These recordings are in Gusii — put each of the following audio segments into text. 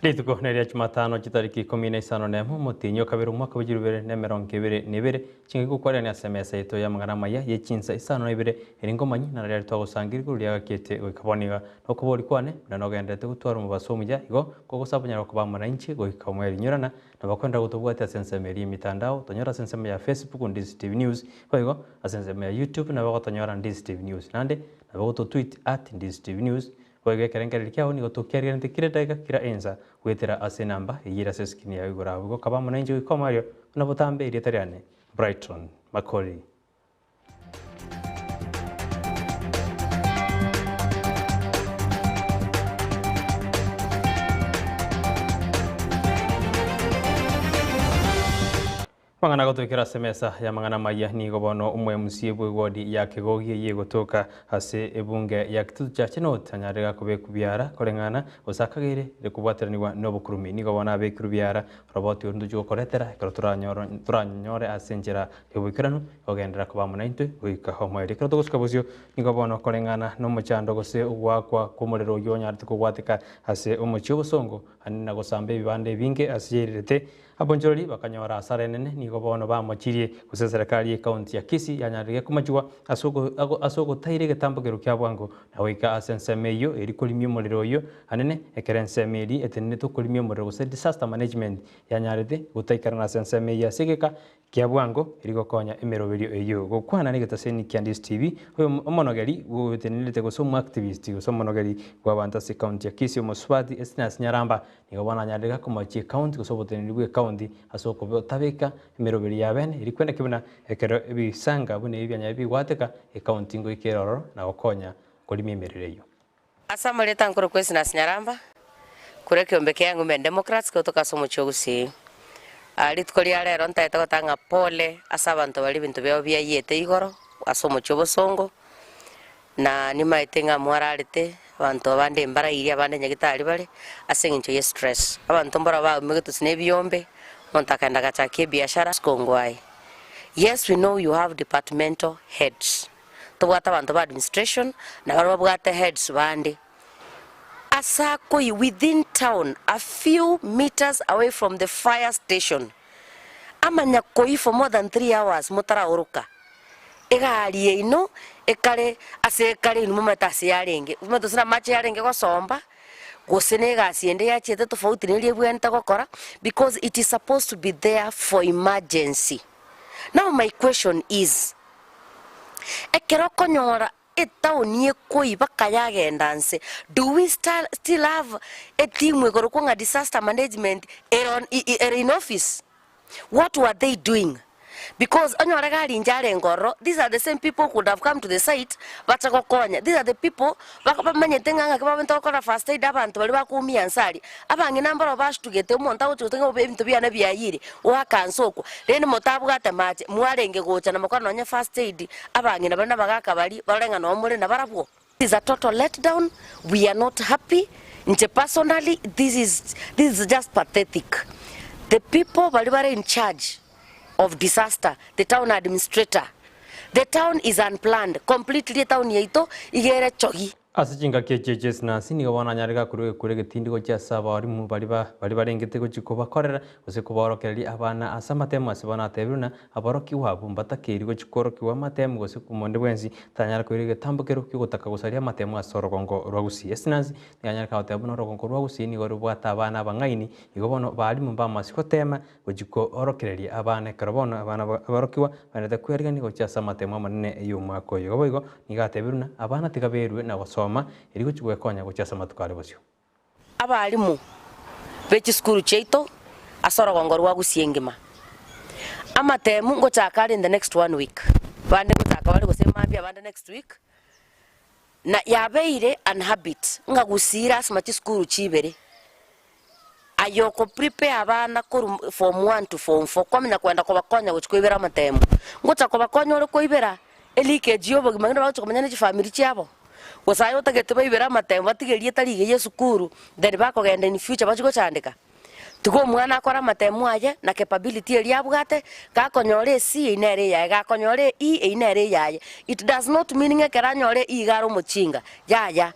Rituko neria Jumatano chitariki ikomi na isano nemo omotienyi o kabere omwaka bwe chirubere na emerongo ebere na ebere, chingaki gokwarerania ase emesa yaito y'amang'ana amaya ye chinsa isano na ibere, eri ngomanyi na naria twagosangia rigoro riagakiete goika bono iga. Nokoboria kwane, buna nogendererete gotwara omobaso omuya, igo nkogosaba onyare koba amo nainche goika omoerio. Inyorana, nabo kwenda gotobwatia ase ensemo eria y'emitandao, tonyore ase ensemo ya Facebook Ndisi TV News, boigo ase ensemo ya YouTube nabo ogotonyora Ndisi TV News. Naende nabo ogototweet at Ndisi TV News, Boigo ekerengererio kiao nigo tokiariganete kera edageka kera ensa goetera ase enamba eyio ere ase escreen yao igoro abwo. Igo kaba amo nainche goika omoerio buna botambe erieta riane Brighton Makori. Amang'ana agotwekera ase emesa y'amang'ana amaya nigo bono omoMCA bw'ewodi ya Kegogi eyio egotoka ase ebunge ya Kitutu Chache North anyarire gakobekwa biara koreng'ana gose akagere kobwateranigwa nobokurumi. Nigo bono abekirwe biara roboti oria ntochia gokoretera ekero toranyore ase enchera y'oboikeranu ogenderera koba amo naintwe goika omoerio. Ekero togosuka bosio nigo bono koreng'ana nomochando gose ogoakwa kw'omorero oyio onyarete kobwateka ase omochie obosongo ande na gosamba ebibanda ebinge ase yairerete Abonchorori bakanyora asara enene, nigo bono bamochirie gose eserekari y'ecounty ya Kisii yanyarire komachigwa ase ogotaira egetambokero kia bwango na goika ase ensemo eyio eri korimia omorero oyio anene ekero ensemo eri etenenete okorimia omorero gose disaster management yanyarete gotaikerana ase ensemo eyio ase egeka kia bwango eri gokonya emeroberio eyio. Gokwana negetaseni kia Ndisi TV, oyo omonogeri bwotenenerete gose omoactivist gose omonogeri bw'abanto ase ecounty ya Kisii omosubati Esnasi Nyaramba Nigo bono anyarire komochia ecounty gose oboteneneri bw'ecounty ase okotabeka emeroberi ya bene eria kwenda ki buna ekero ebisanga buna ebi bianyare bigwateka ecounty ngoika ere ororo na gokonya korima emerero eyio. Ase amarieta nkorokwa Esinasi Nyaramba, korwa ekeombe kia Young Women Democrats gotoka ase omochie o Gusii. Rituko ria rero ntagete goteba ng'a pole ase abanto baria ebinto biabo biayiete igoro ase omochie o Bosongo, Na nimaete ng'a mwararete, abanto abande mbarairie, abande nyagitari bare, ase engencho ye stress. Abanto mbaro baumegete gose na ebiombe, omonto akaenda agachakia ebiashara sikongo aye. Yes we know you have departmental heads, tobwate abanto ba administration, na baria babwate heads bande. Ase akoyia within town, a few meters away from the fire station, amanya koyia for more than 3 hours motaraoroka. Egari yaino ekare ase ekare inwe momanyete ase yarenge, omanyete gose namache yarenge gosomba, gose na egasi ende yachiete tofauti na eria ebwenerete gokora, because it is supposed to be there for emergency. Now my question is, ekero okonyora etown ekoiba kayagenda nse, do we still have a team ekorokwa ng'a disaster management ere on ere in office? What were they doing? Because onyore gari inche arenge ororo, these are the same people who could have come to the site bache gokonya. These are the people baka bamanyete ng'a ng'aki babwenerete gokora first aid abanto baria bakoumia nse aria. Abang'ina mbaro bashtugete omonto agocha goteba ng'a ebinto biane biayire, goaka nse okwo. Rende motabwate mache, mwarenge gocha na mokore nonye first aid, abang'ina baria na abagaka baria, barore ng'a noo more nabarabwo. This is a total let down, we are not happy, inche personally this is this is just pathetic. The people baria bare in charge of disaster, the town administrator, the town is unplanned completely etown yaito iga ere chogi. Ase chingaki echio chi'esinasi nigo bono anyare gakorua egekuro egetindi gochia ase abalimu baria baria barengete gochia kobakorera gose kobaorokereria abana ase amatemo ase bono atebirwe na aborokigwa abwo mbatakeiri gochia kworokigwa amatemo gose omonde bwensi tanyara koira egetambokero ki'ogotaka gosaria amatemo ase orogongo rwa Gusii. Esinasi nigo anyare goteba buna orogongo rwa Gusii nigo robwate abana abang'aini igo bono balimu mbamasi gotema gochia koorokereria abana ekero bono abana aborokigwa baendete kwerigania gochia ase amatemo amanene y'omwaka oyo. Igo boigo nigo atebirwe ng'a abana tiga berue na gosoma erio gochia gwekonya gochia ase amatuko are bosio. Abalimu be chisukuru chiaito ase orogongo rwa Gusii engima, amatemu ngochaka are in the next one week, bande ngochaka bare gose mambia abande next week, na yabeire an habit ng'a Gusii lasima chisukuru chibere. Aye oko prepare abana korwa form one to form four, kwamanya kwenda kobakonya gochia koibera amatemo. Ngocha kobakonya ore koibera eleakage ya obogima ng'ina bagochia komenya ne chifamiri chiabo. Gose aye otagete baibere amatemo batige erieta rigiya esukuru, then bakogenda in future bachie gochandeka. Tiga omwana akore amatemo aye na capability eria abwate, gakonyora e C eyio nere eyaye, gakonyora e E eyio nere eyaye. It does not mean ng'a ekero anyora e E iga are omochinga, yaya.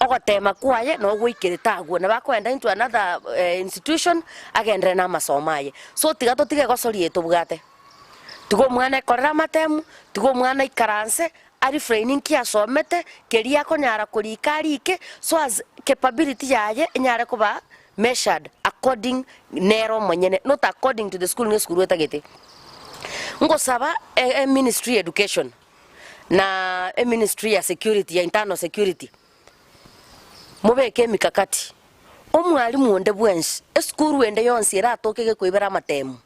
Ogotema kwaye nogoikerete agwo, nabo akoenda into another institution agenderere na amasomo aye. So tiga totige egosori eye tobwate. Tiga omwana ekorere amatemu, tiga omwana aikaranse, arefrain nki asomete, keria akonyara korika arike, so as capability yaye enyare koba measured according nere omonyene, not according to the school ng'a esukuru etagete. Ngosaba e ministry ya education. na eministry ya security ya internal security, mobeke emikakati, omwalimu onde bwensi, esukuru ende yonsi eratoke gekoibera amatemu,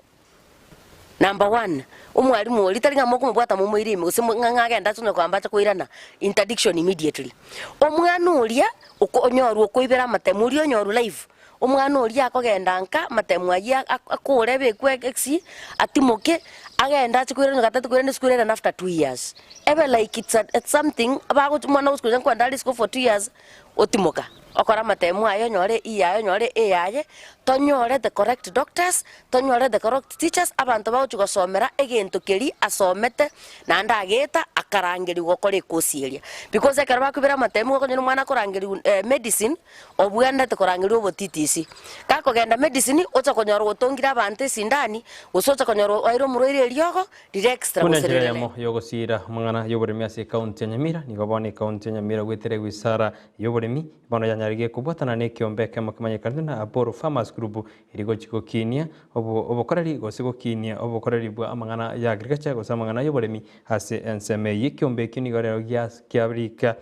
number one, omwalimu oria tari ng'a mokomobwata momoire ime gose ng'a ng'a agende ase onye koamba ache koirana, interdiction immediately. Omwana oria oko onyorwa okoibera amatemu oria onyorwa live, Omwana oria akogenda nka amatemo ayio akore abekwe egesi, atimoke, agende ache koirana gatatu koirana esukuru airane after 2 years. Ebe like it's a it's something bagochi omwana ogochi konya nkoenda are isiko for 2 years, otimoka, okore amatemo aye onyore E yaye onyore A yaye, tonyore the correct doctors, tonyore the correct teachers, abanto bagochi gosomera egento keria asomete naende ageta akarangerigwa gokora ekosi eria. Because ekero bakoibera amatemo igo okonyora omwana akorangerigwa medicine. Obwenerete korangeria obotitisi. Gakogenda medicine, ocha konyora otongire abanto esindani, gose ocha konyora oeire omorwaire eriogo rire extra Buna gose enchera rire eyemo y'ogosiira amang'ana y'oboremi ase ekaunti ya Nyamira, nigo bono ekaunti ya Nyamira goetera ewizara y'oboremi bono yanyarire kobwatana nekeombe ekemo kemanyekanete na Aboro Farmers Group eri gochi gokinia obokoreri gose gokinia obokoreri bwa amang'ana ya agriculture gose amang'ana y'oboremi ase ensemo eyio. Ekeombe ekio nigo rero kiarika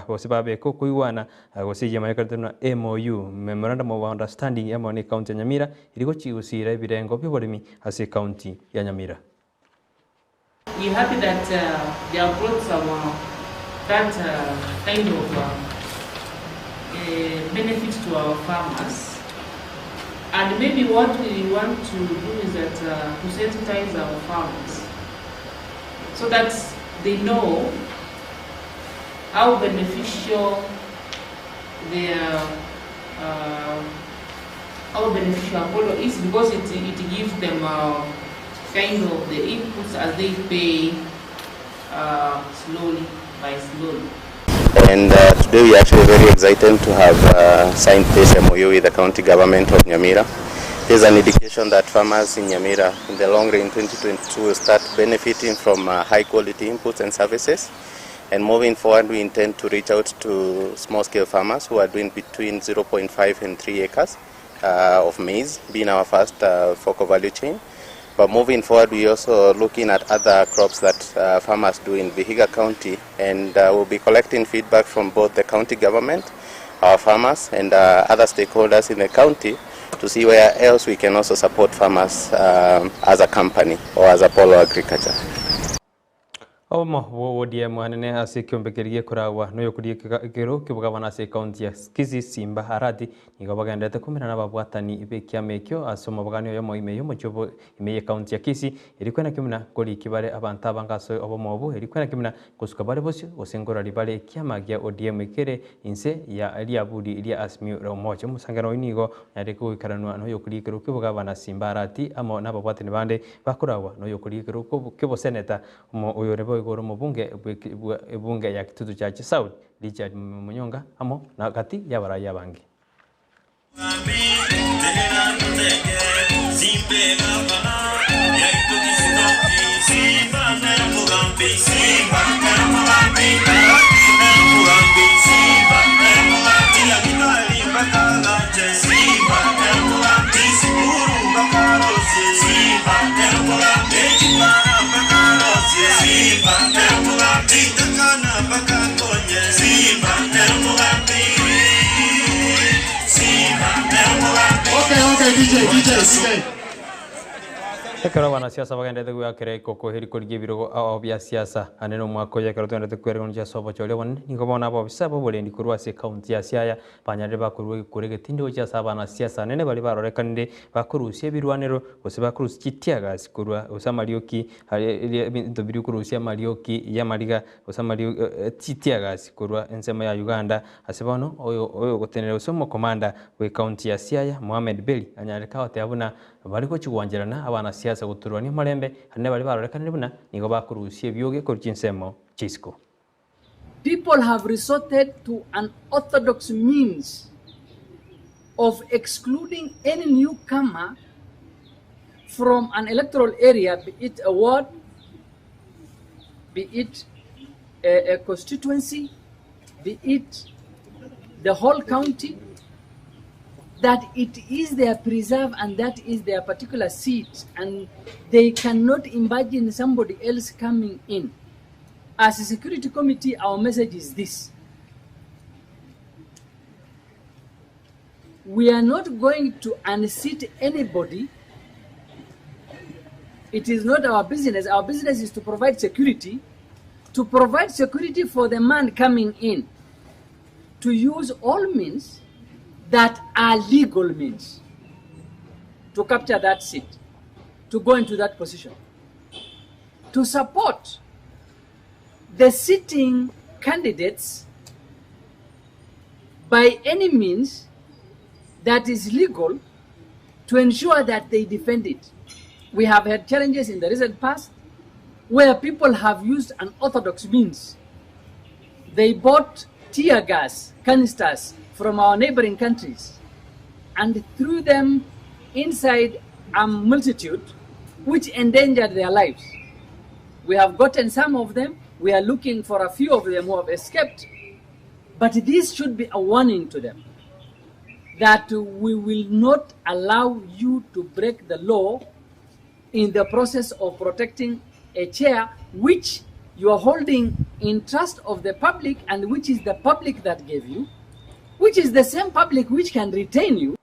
Gose babeke okoigwana, gose eyio emanyekanete buna MOU, Memorandum of Understanding, amo ne Ekaunti ya Nyamira, eria gochia gosiira ebirengo bi'oboremi ase ekaunti ya Nyamira. We happy that they have brought some that kind of benefit to our farmers and maybe what we want to do is that to sensitize our farmers so that they know how beneficial their how beneficial Apollo is because it, it gives them kind of the inputs as they pay slowly by slowly. And today we are actually very excited to have signed this MOU with the county government of Nyamira. There's an indication that farmers in Nyamira in the long run 2022 will start benefiting from high quality inputs and services. And moving forward, we intend to reach out to small scale farmers who are doing between 0.5 and 3 acres of maize, being our first focal value chain. But moving forward, we also looking at other crops that farmers do in Vihiga County, and we'll be collecting feedback from both the county government, our farmers, and other stakeholders in the county to see where else we can also support farmers as a company or as Apollo Agriculture. Obomo bwa ODM anene ase ekiombe keria gekoragwa noyokoria ekero ki'obogabana ase ekaunti ya Kisii Simba Arati nigo bagenderete komerana ababwatani b'ekiama ekio ase omobogani oyomo ime y'omochie obo ime y'ekaunti ya Kisii erio kwena kimuna nkoriki bare abanto abange ase obomo obo erio kwena kimuna nkosuka bare bosio gose nkorari bare ekiama gia ODM ekere inse ya riaburi ria Azimio la Umoja. Omosangano oyio nigo onyarire goikaranwa noyokoria ekero ki'obogabana Simba Arati amo nababwatani bande bakoragwa noyokoria ekero ki'oboseneta Omo oyore boigo ore omobunge bw'ebunge ya Kitutu Church South, Richard Munyonga amo na gati y'abarai abange. Ekero abanasiasa bagenderete goakera ekokoheri korigia ebirogo ao bia siasa, ande nomwaka oyo ekero togenderete kweregonia ase obochori obonene, nigo bono abobisa boborendi korwa ase ekaunti ya Siaya Banyarire bakorua egekuro egetindi gochia ase abanasiasa anene baria barorekanire bakorusia ebirwanero, gose bakorusia chitiagasi korwa gose amarioki aria ebinto biria okorusia amarioki y'amariga gose chitiagasi korwa ensemo ya Uganda. Ase bono oyo oyogotenenera gose omokomanda bw'ecounty ya Siaya Mohamed Beri anyarire kagoteba buna bare gochia gwancherana abanasiasa goturwania omorembe anene baria barorekanire buna nigo bakorusia ebioge korwa chinsemo chia isiko. People have resorted to unorthodox means of excluding any newcomer from an electoral area, be it a ward, be it a constituency, be it the whole county, that it is their preserve and that is their particular seat, and they cannot imagine somebody else coming in. As a security committee, our message is this. We are not going to unseat anybody. It is not our business. Our business is to provide security, to provide security for the man coming in, to use all means that are legal means to capture that seat, to go into that position, to support the sitting candidates by any means that is legal to ensure that they defend it. We have had challenges in the recent past where people have used unorthodox means. They bought tear gas canisters from our neighboring countries and threw them inside a multitude which endangered their lives. We have gotten some of them. We are looking for a few of them who have escaped. But this should be a warning to them that we will not allow you to break the law in the process of protecting a chair which you are holding in trust of the public and which is the public that gave you, which is the same public which can retain you.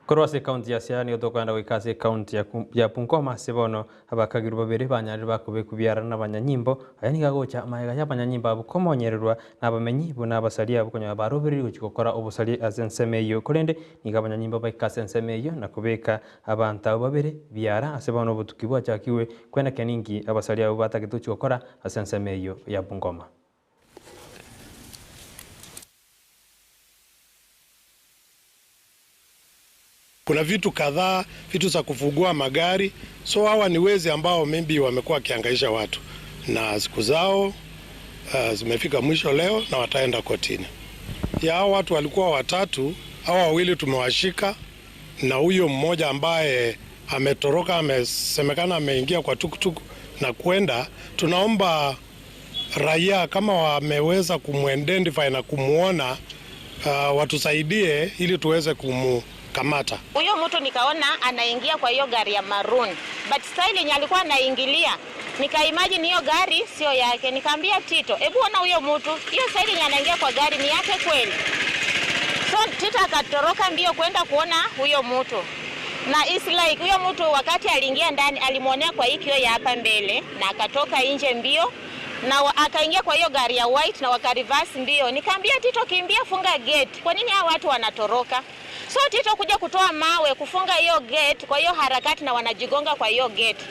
Korwa ase ekaunti ya Siaya nigo tokoenda goika ase ekaunti ya Bungoma ase bono abakagerwa babere banyarire bakobekwa biara nabanyanyimbo. Aya nigo agocha magega y'abanyanyimbo abwo komonyererwa nabamenyi buna abasaria abwo konyora barobereire gochia gokora obosaria ase ensemo eyio. Korende nigo abanyanyimbo baika ase ensemo eyio na kobeka abanto abwo babere biara ase bono obotuki bwachakigwe kwenekenia ninki abasaria abwo batagete gochia gokora ase ensemo eyio ya Bungoma. Kuna vitu kadhaa, vitu za kufungua magari. So hawa ni wezi ambao maybe wamekuwa wakihangaisha watu na siku zao zimefika mwisho leo na wataenda kotini. Ya hao watu walikuwa watatu, hawa wawili tumewashika na huyo mmoja ambaye ametoroka, amesemekana ameingia kwa tuktuk na kwenda. Tunaomba raia kama wameweza kumuidentify na kumuona, watusaidie ili tuweze kumukamata. Huyo mtu nikaona anaingia kwa hiyo gari ya maroon, but style yenye alikuwa anaingilia nikaimagine hiyo gari sio yake. Nikaambia Tito, hebu ona huyo mtu, hiyo style yenye anaingia kwa gari ni yake kweli? So Tito akatoroka mbio kwenda kuona huyo mtu, na it's like huyo mtu wakati aliingia ndani alimwonea kwa hii kioo ya hapa mbele, na akatoka nje mbio na akaingia kwa hiyo gari ya white na wakareverse mbio. Nikaambia Tito, kimbia, funga gate. Kwa nini hao watu wanatoroka? So Tito kuja kutoa mawe kufunga hiyo gate kwa hiyo harakati, na wanajigonga kwa hiyo gate.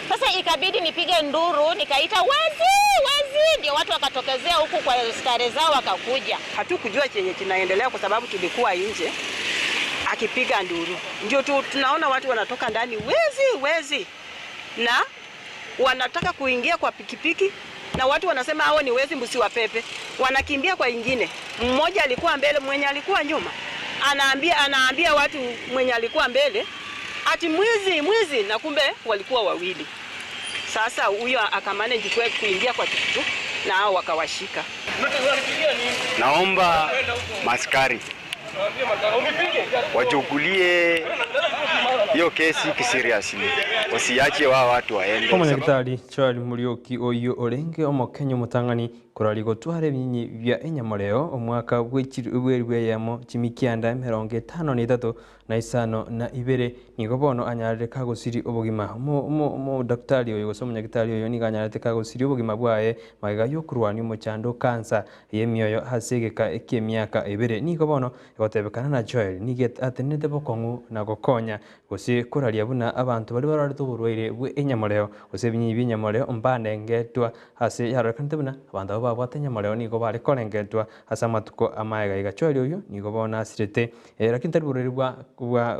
Sasa ikabidi nipige nduru, nikaita wezi, wezi, ndio watu wakatokezea huku kwa stare zao wakakuja. Hatukujua chenye kinaendelea kwa sababu tulikuwa nje akipiga nduru. Ndio tunaona watu wanatoka ndani, wezi, wezi, na wanataka kuingia kwa pikipiki, na watu wanasema hao ni wezi, msiwapepe. Wanakimbia kwa ingine. Mmoja alikuwa mbele, mwenye alikuwa nyuma anaambia watu mwenye alikuwa mbele ati mwizi, mwizi, na kumbe walikuwa wawili. Sasa huyo akamanage kuingia kwa tuktuk na hao wakawashika. Naomba maskari wachukulie hiyo kesi kiseriously, wasiache wao watu waende. Omonyagitari Charles Muriuki oyo orenge omokenya omotang'ani korari gotwara ebinyinyi bia enyamoreo omwaka bw'eri bw'eyemo chimikianda emerongo etano na etato na isano na ibere nigo bono anyarire kagosiri obogima. Omodaktari oyo gose omonyagitari oyo nigo anyarete kagosiri obogima bwaye magega y'okorwania omochando kansa y'emioyo ase egeka eki'emiaka ebere. Nigo bono egotebekana na Joel nigo atenenete bokong'u na gokonya gose koraria buna abanto baria barwarete oborwaire bwe enyamoreo gose ebinyinyi bia enyamoreo mbanengetwa ase yarorekanete buna abanto abo babwate enyamoreo nigo bare korengetwa ase amatuko amaega iga. Joel oyo nigo bono asirete, lakini tari borwaire bwa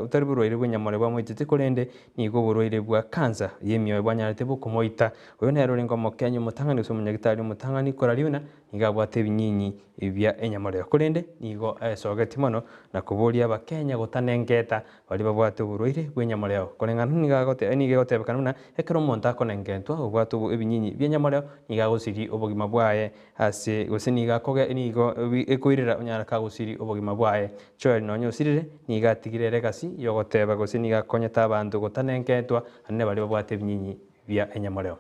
tari borwaire bwa enyamoreo bwamoitete korende nigo oborwaire bwa kansa y'emioyo bwanyarete bokomoita. Oyo nere orenge omokenya omotang'ani gose omonyagitari omotang'ani koraria buna nigo abwate ebinyinyi bia enyamoreo. Korende nigo aesogetie mono na koboria Abakenya gotanengeta baria babwate oborwaire bw'enyamoreo. Koreng'ana nigo agote nigo egotebekana buna ekero omonto akonengentwa obwate obo ebinyinyi bi'enyamoreo nigo agosiria obogima bwaye ase gose nigo akoge nigo ekoirera onyare kagosiria obogima bwaye. Joel nonya osirire nigo atigire eregasi yogoteba gose nigo akonyete abanto gotanengentwa naende baria babwate ebinyinyi bia enyamoreo.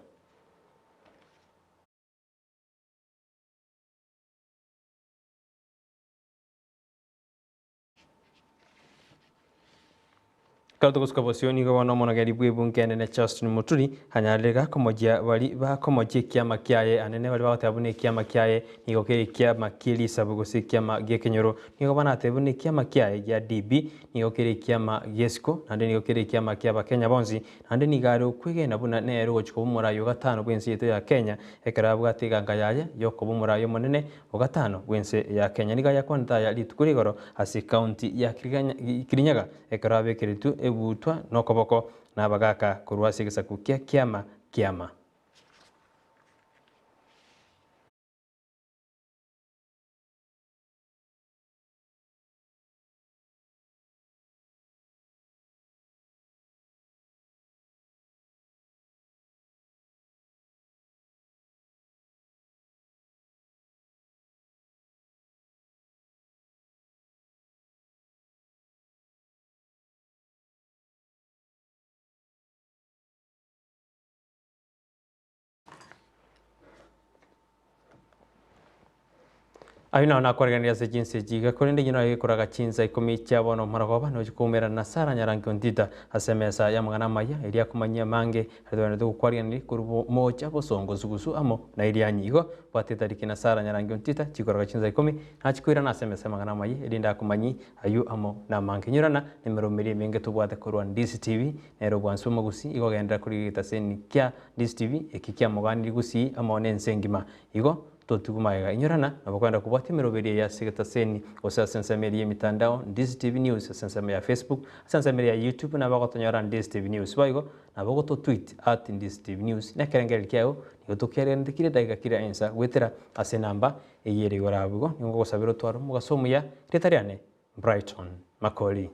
Ekero togosuka bosio nigo bono omonogeri bw'ebunge enene Justin Muturi anyarire gakomochia baria bakomochia ekiama kiaye anene baria bagoteba buna ekiama kiaye nigo kere ekiama kie risabu gose ekiama gi'ekenyoro. Nigo bono atebe buna ekiama kiaye gia DP nigo kere ekiama gi'esiko naende nigo kere ekiama kia abakenya bonsi naende nigo are okwegena buna nere ogochia koba omorai o gatano bw'ense yaito ya Kenya ekero abwate eganga yaye yokoba omorai omonene o gatano bw'ense ya Kenya. Nigo ayakwanete aya rituko rigoro ase ekaunti ya Kirinyaga ekero abekeretwe egutwa nokoboko nabagaaka korwa ase egesaku kia kiama kiama. Ayio nao nakwareganirie ase chinsa echi iga, korende inye noyo gekoraga chinsa ikomi chia bono omorogoba, nochia koumerana na Sara nyaranke ontita ase emesa y'amang'ana amaya, eria akomanyia amange aria togwenerete gokwarigereria korwa moocha bosongo sugusu amo na Irianyi. Igo bwata etariki na Sara nyaranke ontita chikoraga chinsa ikomi, nachia koirana ase emesa y'amang'ana amaya, erinde akomanyie ayio amo namange. Inyorana nemeromeri emenge tobwate korwa Ndisi TV, nere obwansu bw'omogusi, igo genderera korigia egetaseni kia Ndisi TV, eki kiamoganirie gusii amo nense engima. Igo totigwe magega. Inyorana nabo kwenda kobwatia emeroberi eye ase egetaseni gose ase ensemo eria y'emitandao, Ndisi TV News ase ensemo ya Facebook, ase ensemo eria ya YouTube nabo ogotonyora Ndisi TV News. Boigo nabo ogototweet at Ndisi TV News na ekerengererio kiago nigo tokiarenete kire edageka kira ensa goetera ase enamba eye ere igoro abwo. Igo nigo ngogosabera otware omogaso omuya, rieta riane Brighton Makori.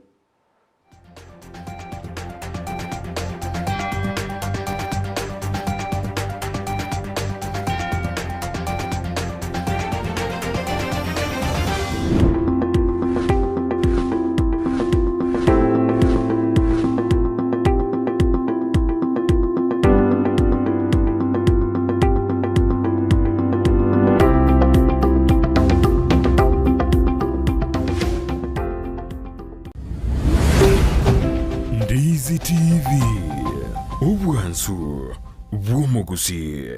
Ndizi TV, obwansu bw'omogusii.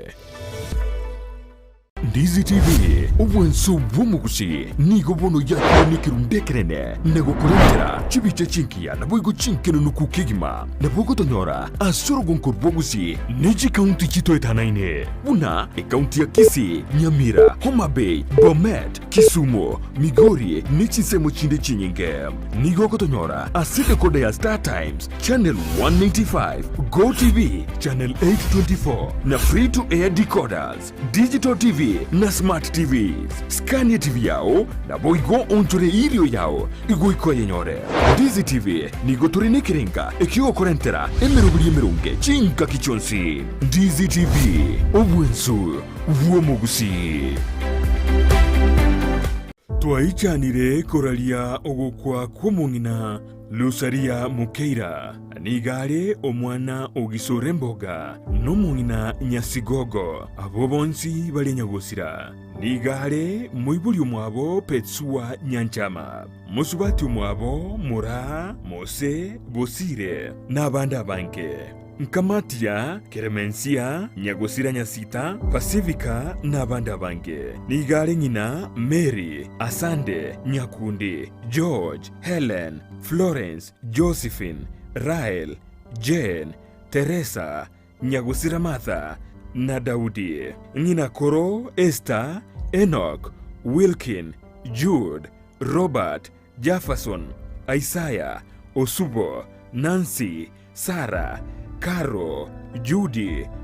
Ndizi TV, obwansu bw'omogusii nigo bono yakire nekerundu ekenene na gokorentera chibicha chingiya naboigo chinkenenuku kegima. Nabo ogotonyora ase orogonko rw'ogusii ne chikaunti chitoetanaine buna ekaunti ya Kisii, Nyamira, Homa Bay, Bomet, Kisumu, Migori ne chinsemo chinde chinyinge. Nigo ogotonyora ase decoder ya Star Times, Channel 195, Go TV, Channel 824 na Free to Air decoders, Digital TV na Smart TVs. Scan TV yao naboigo onchore irio yao igoika oyenyore. Ndizi TV nigo tore nekerenga ekiogokorentera emeroberi emeronge chingaki chionsi. Ndizi TV, obwensu bw'omogusii. Twaichanire koraria ogokwa kw'omong'ina Lusaria Mukeira, nigo are omwana o Gisore Mboga nomong'ina Nyasigogo, abwo bonsi bare nyagosira. Nigo are moibori omwabo Petsua Nyanchama, mosubati omwabo Moraa, Mose, Bosire, na abande abange. Nkamatia, Keremensia, Nyagosira Nyasita, Pasifika, na abande abange. Nigo are ng'ina Mary, Asande, Nyakundi, George, Helen, Florence, Josephine, Rael, Jane, Teresa, Nyagosira Martha, na Daudi. Ng'ina koro Esther, Enoch, Wilkin, Jude, Robert, Jefferson, Isaiah, Osubo, Nancy, Sara, Caro, Judy.